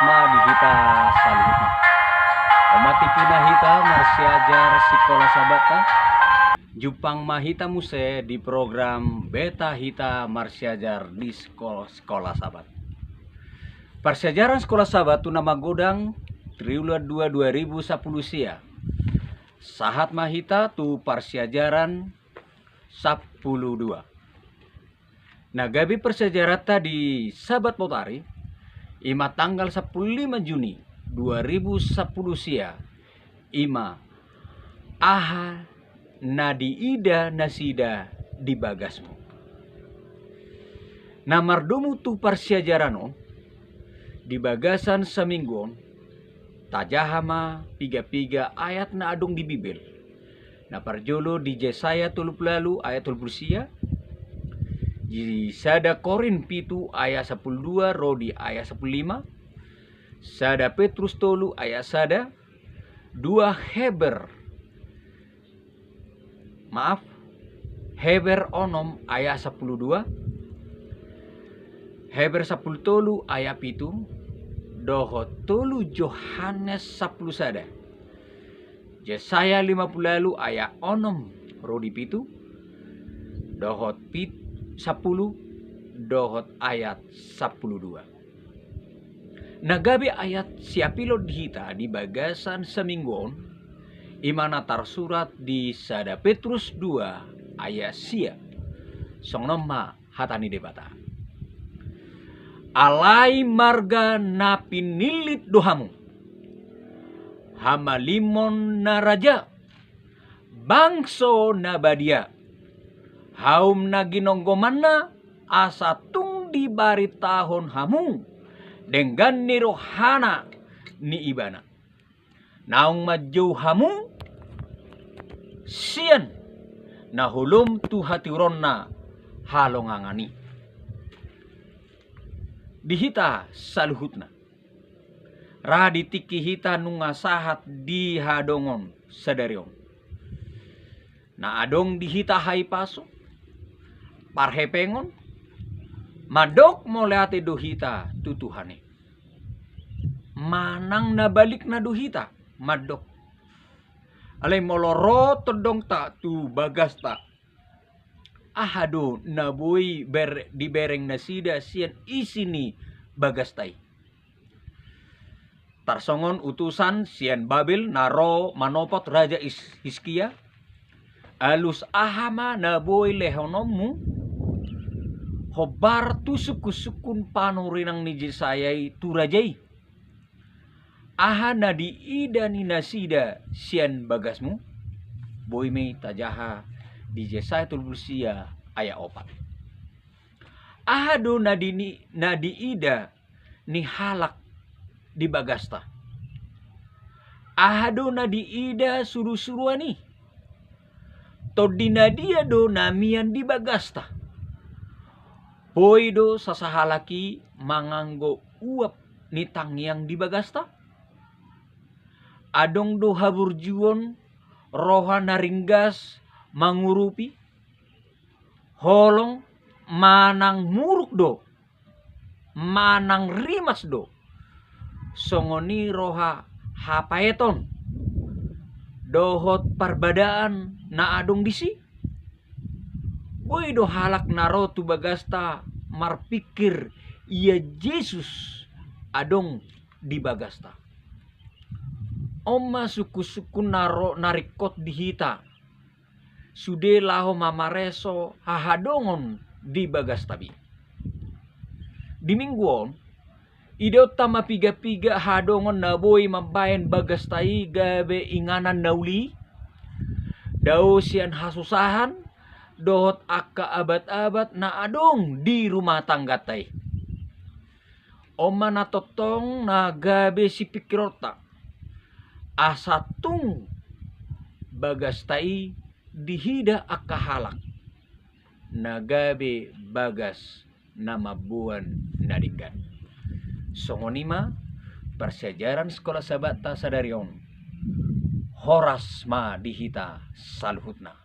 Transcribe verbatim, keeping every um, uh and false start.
ma di hita saluhutna. Omatikuna hita marsiajar sikola Sabatta. Jumpang ma hita muse di program Beta Hita Marsiajar di Siko-, Sikola Sabat. Parsiajaran sikola Sabat tu na magodang triwulan dua dua ribu sapulu sia. Sahat ma hita tu parsiajaran sapulu dua. Na gabe parsiajaranta di Sabat potari, ima tanggal sapulu lima Juni dua ribu sapulu sia, ima aha na diida nasida di bagasmu. Na mardomu tu parsiajaran on, di bagasan saminggu on, tajaha ma piga-piga ayat na adong di Bibel. Na parjolo di Jesaya tolu pulu ualu ayat tolu pulu sia, di sada Korint pitu ayat sapulu dua ro di ayat sapulu lima, sada Petrus tolu ayat sada, dua Heber, maaf, Heber onom ayat sapulu dua, Heber sapulu tolu ayat pitu, dohot tolu Johannes sapulu sada. Jesaya lima pulu ualu ayat onom ro di pitu, dohot pit-, sapulu, dohot ayat sapulu dua. Na gabe ayat siapilon di hita di bagasan saminggu on, ima na tarsurat di sada Petrus dua ayat sia. Songon on ma hata ni Debata. Alai marga na pinillit do hamu, hamalimon na raja, bangso na badia, haum na ginonggomanna, asa tung dibaritahon hamu denggan ni rohana ni Ibana. Naung manjou hamu sian na holom tu hatiuronna halongangan i. Di hita saluhutna, ra di tingki hita nunga sahat di hadongon sadari on, na adong di hita hahipason, parhepengon, mandok mauliate do hita tu Tuhan i. Manang na balikna do hita mandok. Alai molo ro tondongta tu bagasta, aha do na boi ber-, dibereng nasida sian isi ni bagasta i? Tarsongon utusan sian Babel na ro manopot raja Is-, Hiskia, alus aha ma na boi lehononmu hombar tu sungkun-sungkun panurirang ni Jesaya i tu raja i? Aha na diida ni nasida sian bagasmu? Boi ma i tajaha di Jesaya tolu pulu sia ayat opat. Aha do na di-, na diida ni halak di bagasta? Aha do na diida surusuruan i? Tondi na dia do na mian di bagasta? Boi do sasahalak i manganggo uap ni tangiang di bagasta? Adong do haburjuon, roha na ringgas mangurupi, holong manang muruk do, manang rimas do, songon i roha hapaeton dohot parbadaan na adong disi? Boi do halak na ro tu bagasta marpingkir ia Jesus adong di bagasta. On ma sungkun-sungkun na ro-, na ringkot di hita sude laho mamareso hahadongon di bagasta i. Di minggu on, idaonta ma piga-piga hadongon na boi mambahen bagasta i gabe inganan na uli, dao sian hasusahan dohot angka abat-abat na adong di rumah tangganta i. On ma na tongtong na gabe sipingkironta, asa tung bagasta i diida angka halak na gabe bagas na mamboan na denggan. Songon i ma parsiajaran Sikola Sabatta sadari on. Horas ma di hita saluhutna.